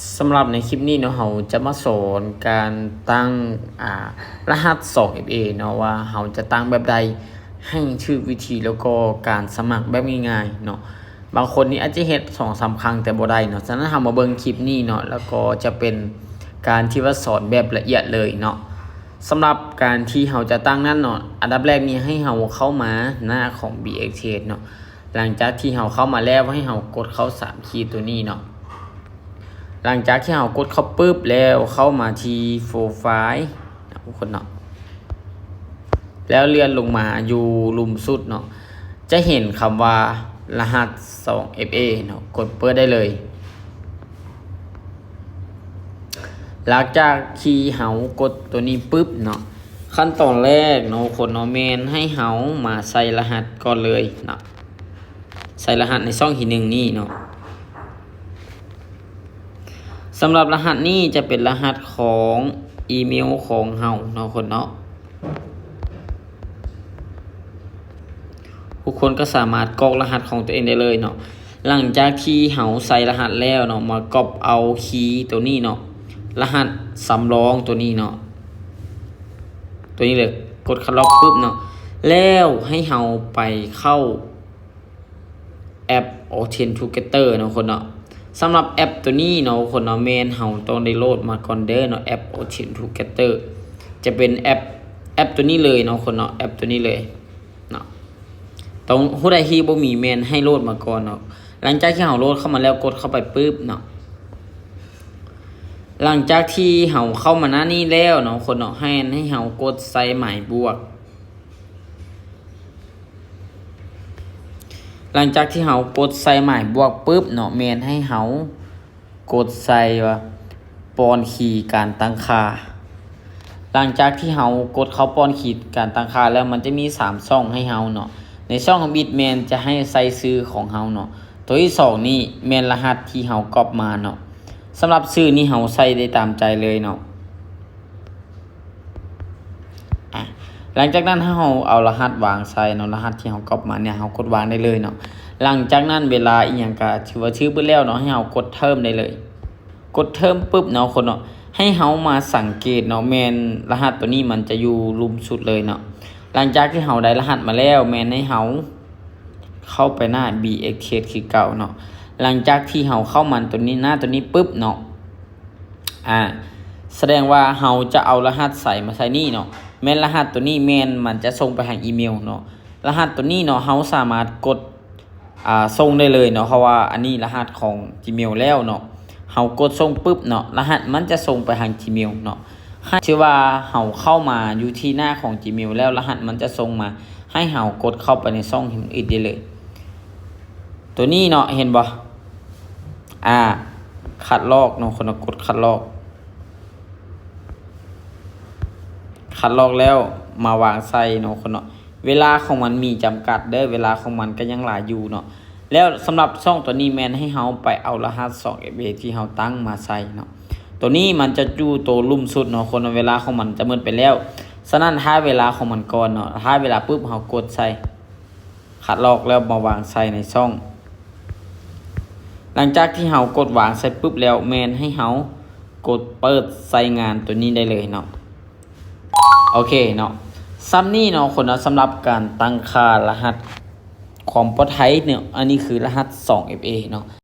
ສຳລັບໃນຄລິບນີ້ເນາະ ເຮົາຈະມາສອນການຕັ້ງ ອ່າ ລະຫັດສອງເອັຟເອເນາະ ວ່າເຮົາຈະຕັ້ງແບບໃດໃຫ້ຖືກວິທີ ແລ້ວກໍການສະໝັກແບບງ່າຍໆເນາະ. ບາງຄົນນີ້ອາດຈະເຮັດສອງສາມຄັ້ງແຕ່ບໍ່ໄດ້ເນາະ. ສະນັ້ນເຮົາມາເບິ່ງຄລິບນີ້ເນາະ ແລ້ວກໍຈະເປັນການທີ່ວ່າສອນແບບລະອຽດເລີຍເນາະ. ສຳລັບການທີ່ເຮົາຈະຕັ້ງນັ້ນເນາະ ອັນດັບແລກນີ້ໃຫ້ເຮົາເຂົ້າມາໜ້າຂອງ BXTrade ເນາະ. ຫຼັງຈາກທີ່ເຮົາເຂົ້າມາແລ້ວ ໃຫ້ເຮົາກົດເຂົ້າສາມຂີດຕົວນີ້ເນາະ. ຫຼັງຈາກທີ່ເຮົາກົດເຂົ້າປຶບແລ້ວ ເຂົ້າມາທີ່ Profile ນະທຸກຄົນເນາະ ແລ້ວເລື່ອນລົງມາຢູ່ລຸ່ມສຸດເນາະ ຈະເຫັນຄຳວ່າລະຫັດສອງເອັຟເອເນາະ ກົດເປີດໄດ້ເລີຍ. ຫຼັງຈາກທີ່ເຮົາກົດຕົວນີ້ປຶບເນາະ ຂັ້ນຕອນແລກເນາະທຸກຄົນເນາະ ແມ່ນໃຫ້ເຮົາມາໃສ່ລະຫັດກ່ອນເລີຍເນາະ. ໃສ່ລະຫັດໃນຊ່ອງທີໜຶ່ງນີ້ເນາະ. ສຳລັບລະຫັດນີ້ຈະເປັນລະຫັດຂອງອີເມວຂອງເຮົາເນາະທຸກຄົນເນາະ. ທຸກຄົນກໍສາມາດກອກລະຫັດຂອງຕົວເອງໄດ້ເລີຍເນາະ. ຫຼັງຈາກທີ່ເຮົາໃສ່ລະຫັດແລ້ວເນາະ ມາກັອບເອົາຄີຕົວນີ້ເນາະ ລະຫັດສຳລອງຕົວນີ້ເນາະ ຕົວນີ້ເລີຍ ກົດຄັດລອກປຶບເນາະ ແລ້ວໃຫ້ເຮົາໄປເຂົ້າ ແອັບ Authenticator ເນາະຄົນເນາະ. ສຳລັບແອັບຕົວນີ້ເນາະຄົນເນາະ ແມ່ນເຮົາຕ້ອງໄດ້ໂຫຼດມາກ່ອນເດີເນາະ ແອັບ Authenticator ຈະເປັນແອັບ ແອັບຕົວນີ້ເລີຍເນາະຄົນເນາະ ແອັບຕົວນີ້ເລີຍເນາະ. ຕ້ອງ ຜູ້ໃດທີ່ບໍ່ມີແມ່ນໃຫ້ໂຫຼດມາກ່ອນເນາະ. ຫຼັງຈາກທີ່ເຮົາໂຫຼດເຂົ້າມາແລ້ວ ກົດເຂົ້າໄປປຶບເນາະ. ຫຼັງຈາກທີ່ເຮົາເຂົ້າມາໜ້ານີ້ແລ້ວເນາະຄົນເນາະ ໃຫ້ ໃຫ້ເຮົາກົດໃສ່ໝາຍບວກ. ຫຼັງຈາກທີ່ເຮົາກົດໃສ່ໝາຍບວກປຶບເນາະ ແມ່ນໃຫ້ເຮົາກົດໃສ່ວ່າປ້ອນຄີການຕັ້ງຄ່າ. ຫຼັງຈາກທີ່ເຮົາກົດເຂົ້າປ້ອນຄີການຕັ້ງຄ່າແລ້ວ ມັນຈະມີສາມຊ່ອງໃຫ້ເຮົາເນາະ. ໃນຊ່ອງທຳອິດແມ່ນຈະໃຫ້ໃສ່ຊື່ຂອງເຮົາເນາະ. ໂຕທີສອງນີ້ແມ່ນລະຫັດທີ່ເຮົາກັອບມາເນາະ. ສຳລັບຊື່ນີ້ເຮົາໃສ່ໄດ້ຕາມໃຈເລີຍເນາະ. ອາ ຫຼັງຈາກນັ້ນໃຫ້ເຮົາເອົາລະຫັດວາງໃສ່ເນາະ ລະຫັດທີ່ເຮົາກັອບມາເນຍ ເຮົາກົດວາງໄດ້ເລີຍເນາະ. ຫຼັງຈາກນັ້ນເວລາອີ່ຫຍັງກະຖືວ່າຖືກເບິດແລ້ວເນາະ ໃຫ້ເຮົາກົດເທີມໄດ້ເລີຍ ກົດເທີມປຶບເນາະຄົນເນາະ ໃຫ້ເຮົາມາສັງເກດເນາະ ແມ່ນລະຫັດໂຕນີ້ມັນຈະຢູ່ລຸ່ມສຸດເລີຍເນາະ. ຫຼັງຈາກທີ່ເຮົາໄດ້ລະຫັດມາແລ້ວ ແມ່ນໃຫ້ເຮົາເຂົ້າໄປໜ້າ BXTrade ຄືເກົ່າເນາະ. ຫຼັງຈາກທີ່ເຮົາເຂົ້າມາໂຕນີ້ ໜ້າໂຕນີ້ປຶບເນາະ ອາ ສະແດງວ່າເຮົາຈະເອົາລະຫັດໃສມາໃສ່ນີ້ເນາະ ແມ່ນລະຫັດໂຕນີ້ແມ່ນມັນຈະສົ່ງໄປທາງອີເມວເນາະ. ລະຫັດໂຕນີ້ເນາະ ເຮົາສາມາດກົດ ອາ ສົ່ງໄດ້ເລີຍເນາະ ເພາະວ່າອັນນີ້ລະຫັດຂອງ Gmail ແລ້ວເນາະ. ເຮົາກົດສົ່ງປຶບເນາະ ລະຫັດມັນຈະສົ່ງໄປທາງ Gmail ເນາະ. ໃຫ້ ຖືວ່າເຮົາເຂົ້າມາຢູ່ທີ່ໜ້າຂອງ Gmail ແລ້ວ ລະຫັດມັນຈະສົ່ງມາ ໃຫ້ເຮົາກົດເຂົ້າໄປໃນຊ່ອງທຳອິດໄດ້ເລີຍ. ໂຕນີ້ເນາະ ເຫັນບໍ່? ອາ ຄັດລອກເນາະ ຄົນເນາະ ກົດຄັດລອກ ຄັດລອກແລ້ວມາວາງໃສ່ເນາະ ຄົນເນາະ. ເວລາຂອງມັນມີຈຳກັດເດີ ເວລາຂອງມັນກໍຍັງຫຼາຍຢູ່ເນາະ. ແລ້ວສຳລັບຊ່ອງໂຕນີ້ແມ່ນໃຫ້ເຮົາໄປເອົາລະຫັດສອງເອັຟເອທີ່ເຮົາຕັ້ງມາໃສ່ເນາະ. ໂຕນີ້ມັນຈະຢູ່ໂຕລຸ່ມສຸດເນາະ ຄົນເນາະ ເວລາຂອງມັນຈະໝົດໄປແລ້ວ. ສະນັ້ນຖ້າເວລາຂອງມັນກ່ອນເນາະ ຖ້າເວລາປຶບເຮົາກົດໃສ່ ຄັດລອກແລ້ວມາວາງໃສ່ໃນຊ່ອງ. ຫຼັງຈາກທີ່ເຮົາກົດວາງໃສ່ປຶບແລ້ວ ແມ່ນໃຫ້ເຮົາກົດເປີດໃຊ້ງານໂຕນີ້ໄດ້ເລີຍເນາະ. ໂອເຄເນາະ ສ່ຳນີ້ເນາະ ຄົນເນາະ ສຳລັບການຕັ້ງຄ່າລະຫັດຄວາມປອດໄພເນາະ. ອັນນີ້ຄືລະຫັດສອງເອັຟເອເນາະ.